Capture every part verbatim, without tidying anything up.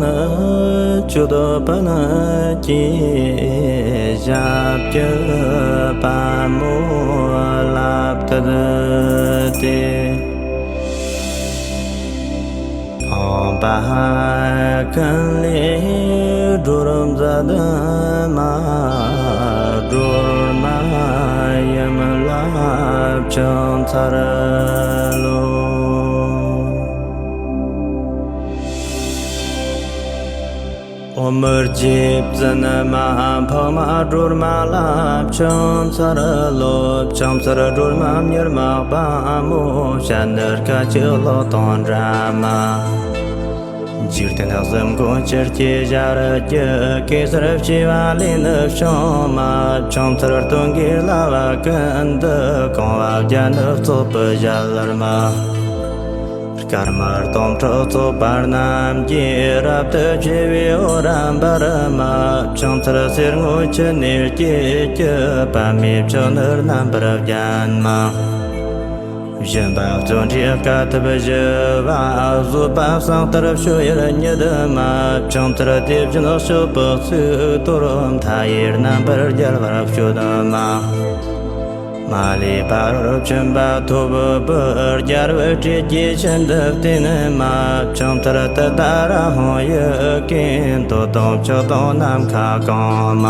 ནི་ཅོད་པན་གྱི་ཞབས་ཀྱི་པདྨོ་ལ་བཏུད་དེ། ཕོངས་པ་ཀུན་ལས་སྒྲོལ་མཛད་མ། སྒྲོལ་མ་ཡུམ་ལ་ཕྱག་འཚལ་ལོ། ཨོཾ་རྗེ་བཙུན་མ་འཕགས་མ་སྒྲོལ་མ་ལ་ཕྱག་འཚལ་ལོ། ཕྱག་འཚལ་སྒྲོལ་མ་མྱུར་མ་དཔའ་མོ། ཞལ་ནི་སྐད་ཅིག་གློག་དང་འདྲ་མ། འཇིག་རྟེན་གསུམ་མགོན་ཆུ་སྐྱེས་ཞལ་གྱི། གེ་སར་བྱེ་བ་ལས་ནི་བྱུང་མ། ཕྱག་འཚལ་སྟོན་ཀའི་བླ་མ་ཀུན་འདུས། གང་བ་བརྒྱ་ནི་བཙོག་པུ་ཞལ་དམར་མ། སྐར་མ་སྟོང་ཕྲག་ཚོགས་པ་རྣམས་ཀྱིས། རབ་ཏུ་ཕྱེ་བའི་འོད་རབ་འབར་མ། ཕྱག་འཚལ་གསེར་སྔོ་ཆུ་ནས་སྐྱེས་ཀྱི། པདྨའི་ཕྱག་ནི་རྣམ་པར་བརྒྱན་མ། བཞིན་པ་བརྩོན་འགྲུས་དཀའ་ཐུབ་བཞི་པ། བཟོད་པ་བསམ་གཏན་སྤྱོད་ཡུལ་ཉིད་མ། ཕྱག་འཚལ་དེ་བཞིན་གཤེགས་པའི་གཙུག་ཏོར། མཐའ་ཡས་རྣམ་པར་རྒྱལ་བར་སྤྱོད་མ། མ་ལུས་ཕ་རོལ་ཕྱིན་པ་ཐོབ་པའི། རྒྱལ་བའི་སྲས་ཀྱི་ཞིང་དུ་བསྟེན་མ། ཕྱག་འཚལ་ཏུཏྟཱ་ར་ཧཱུྃ། ཡི་གེ་མདོས་དང་ཕྱག་དང་ནམ་མཁའ་གང་མ།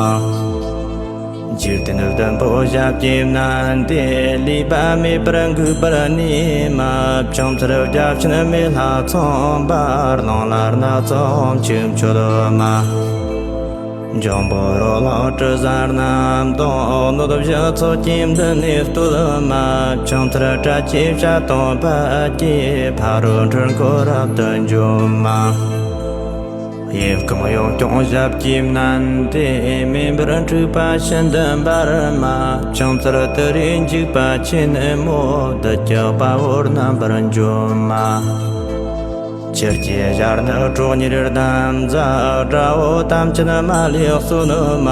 འཇིག་རྟེན་བདུན་པོ་ཞབས་ཀྱིས་མནན་ཏེ། ལུས་པ་མེད་པར་འགུགས་པར་ནུས་མ། ཕྱག་འཚལ་བརྒྱ་བྱིན་མེ་ལྷ་ཚངས་པ། རླུང་ལྷ་སྣ་ཚོགས་ཕྱིར་མཆོད་མ། འབྱུང་པོ་རོ་ལངས་དྲི་ཟ་རྣམས་དང་། གནོད་སྦྱིན་ཚོགས་ཀྱིས་མདུན་ནས་བསྟོད་མ། ཕྱག་འཚལ་དྲག་ཅིག་བྱ་དང་ཕཊ་ཀྱིས། ཕ་རོལ་འཁྲུལ་འཁོར་རབ་ཏུ་འཇོམས་མ། གཡས་བསྐུམ་གཡོན་བརྐྱང་ཞབས་ཀྱིས་མནན་ཏེ། མེ་འབར་འཁྲུག་པ་ཤིན་ཏུ་འབར་མ། ཕྱག་འཚལ་ཏུ་རེ་འཇིགས་པ་ཆེན་མོ། བདུད་ཀྱི་དཔའ་བོ་རྣམ་པར་འཇོམས་མ། ཆུ་སྐྱེས་ཞལ་ནི་ཁྲོ་གཉེར་ལྡན་མཛད། དགྲ་བོ་ཐམས་ཅད་མ་ལུས་གསོད་མ།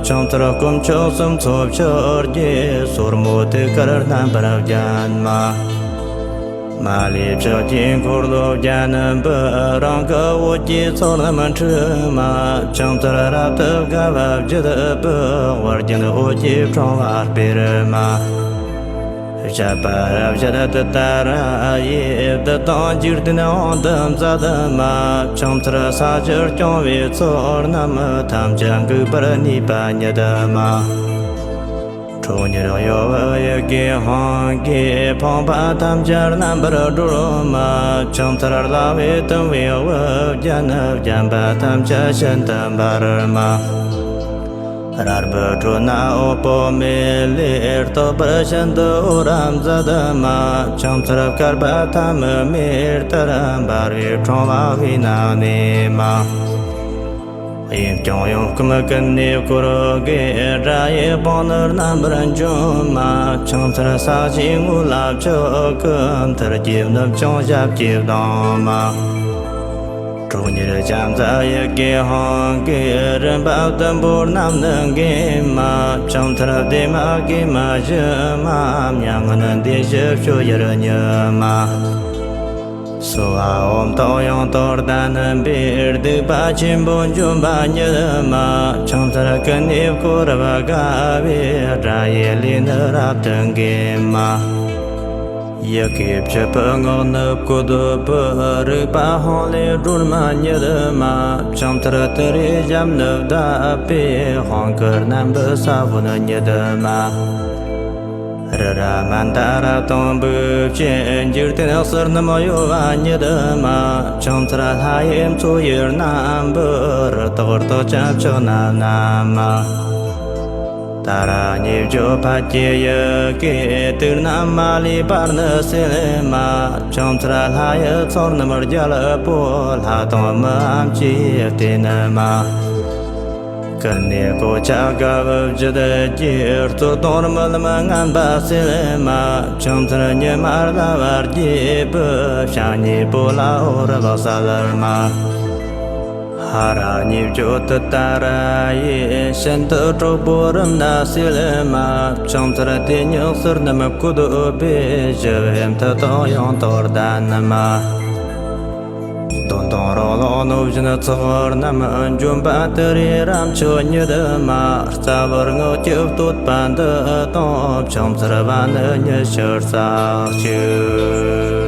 ཕྱག་འཚལ་དཀོན་མཆོག་གསུམ་མཚོན་ཕྱག་རྒྱའི། སོར་མོས་ཐུགས་ཀར་རྣམ་པར་བརྒྱན་མ། མ་ལུས་ཕྱག་རྒྱའི་འཁོར་ལོ་བརྒྱན་པའི། རང་གི་འོད་ཀྱི་ཚོགས་རྣམས་འཁྲུག་མ། ཕྱག་འཚལ་རབ་ཏུ་དགའ་བ་བརྗིད་པའི། དབུ་རྒྱན་འོད་ཀྱི་ཕྲེང་བ་སྤེལ་མ། བཤད་པ་རབ་བཤད་ཏུཏྟཱ་ར་ཡིས། བདུད་དང་འཇིག་རྟེན་དབང་དུ་མཛད་མ། ཕྱག་འཚལ་ས་གཞི་སྐྱོང་བའི་ཚོགས་རྣམས། ཐམས་ཅད་འགུགས་པར་ནུས་པ་ཉིད་མ། ཁྲོ་གཉེར་གཡོ་བའི་ཡི་གེ་ཧཱུྃ་གིས། ཕོངས་པ་ཐམས་ཅད་རྣམ་པར་སྒྲོལ་མ། ཕྱག་འཚལ་ལྷ་བས་དུང་བའི་དབུ་བརྒྱན། བརྒྱན་པ་ཐམས་ཅད་ཤིན་ཏུ་འབར་མ། རལ་པའི་ཁྲོད་ན་འོད་དཔག་མེད་ལས། རྟག་པར་ཤིན་ཏུ་འོད་རབ་མཛད་མ། ཕྱག་འཚལ་བསྐལ་པ་ཐ་མའི་མེ་ལྟར། འབར་བའི་ཕྲེང་བ་དབུས་ན་གནས་མ། གཡས་བརྐྱང་གཡོན་བསྐུམ་ཀུན་ནས་བསྐོར་དགའི། དགྲ་ཡི་དཔུང་ནི་རྣམ་པར་འཇོམས་མ། ཕྱག་འཚལ་ས་གཞིའི་ངོས་ལ་ཕྱག་གི། མཐིལ་གྱིས་བསྣུན་ཀྱང་ཞབས་ཀྱིས་བརྡུང་མ། ཁྲོ་གཉེར་ལྕམ་མཛད་ཡི་གེ་ཧཱུྃ་གིས། རིམ་པ་བདུན་པོ་རྣམས་ནི་འགེམས་མ། ཕྱག་འཚལ་བདེ་མ་དགེ་མ་ཞི་མ། མྱ་ངན་འདས་ཞི་སྤྱོད་ཡུལ་ཉིད་མ། གསོལ་བ་འོད་ཐོག་ཡང་དུ་ལྡན་པས། སྡིག་པ་ཆེན་པོ་འཇོམས་པ་ཉིད་མ། ཕྱག་འཚལ་ཀུན་ནས་བསྐོར་བར་དགའ་བའི། དགྲ་ཡི་ལུས་ནི་རབ་ཏུ་འགེམས་མ། ཡི་གེ་བཅུ་པའི་ངག་ནི་བཀོད་པའི། རིག་པ་ཧཱུྃ་ལས་སྒྲོལ་མ་ཉིད་མ། ཕྱག་འཚལ་ཏུ་རེའི་ཞབས་ནི་བརྡབས་པས། ཧཱུྃ་གི་རྣམ་པའི་ས་བོན་ཉིད་མ། རི་རབ་མནྡ་ར་དང་འབུལ་ཕྱིར། འཇིག་རྟེན་ཟུར་རྣམས་གཡོ་བ་ཉིད་མ། ཕྱག་འཚལ་ལྷ་ཡི་མཚོ་ཡི་རྣམ་པར། རྟག་ཏུ་ཅ་ཕྱག་ན་བསྣམས་མ། ཏཱ་ར་གཉིས་བརྗོད་ཕཊ་ཀྱི་ཡི་གེས། དུག་རྣམས་མ་ལུས་པར་ནི་སེལ་མ། ཕྱག་འཚལ་ལྷ་ཡི་ཚོགས་རྣམས་རྒྱལ་པོ། ལྷ་དང་མི་འམ་ཅི་ཡིས་བརྟེན་མ། ཀུན་ནས་གོ་ཆ་དགའ་བ་བརྗིད་ཀྱིས། རྩོད་གདུང་རྨི་ལམ་ངན་པ་སེལ་མ། ཕྱག་འཚལ་ཉི་མ་ལ་བར་གྱི་བུ། ཞབས་གཉིས་པོ་ལ་འོད་རབ་གསལ་མ། ཧ་ར་གཉིས་བརྗོད་ཏུཏྟཱ་ར་ཡིས། ཤིན་ཏུ་དྲག་པོ་རིམས་ནད་སེལ་མ། ཕྱག་འཚལ་དེ་ཉིད་ཟུར་རྣམས་བཀོད་པའི། ཞི་བའི་མཐུ་དང་ཡང་དག་ལྡན་མ། འདོན་དང་རོ་ལངས་གནོད་སྦྱིན་ཚོགས་རྣམས། འབྱོན་པ་དེ་རིང་རབ་མཆོག་ཉི་ཟླ་མ། རྩ་བར་སྔགས་ཀྱི་བསྟོད་པ་འདི་དང་། ཕྱག་འཚལ་བ་ནི་ཉི་ཤུ་རྩ་གཅིག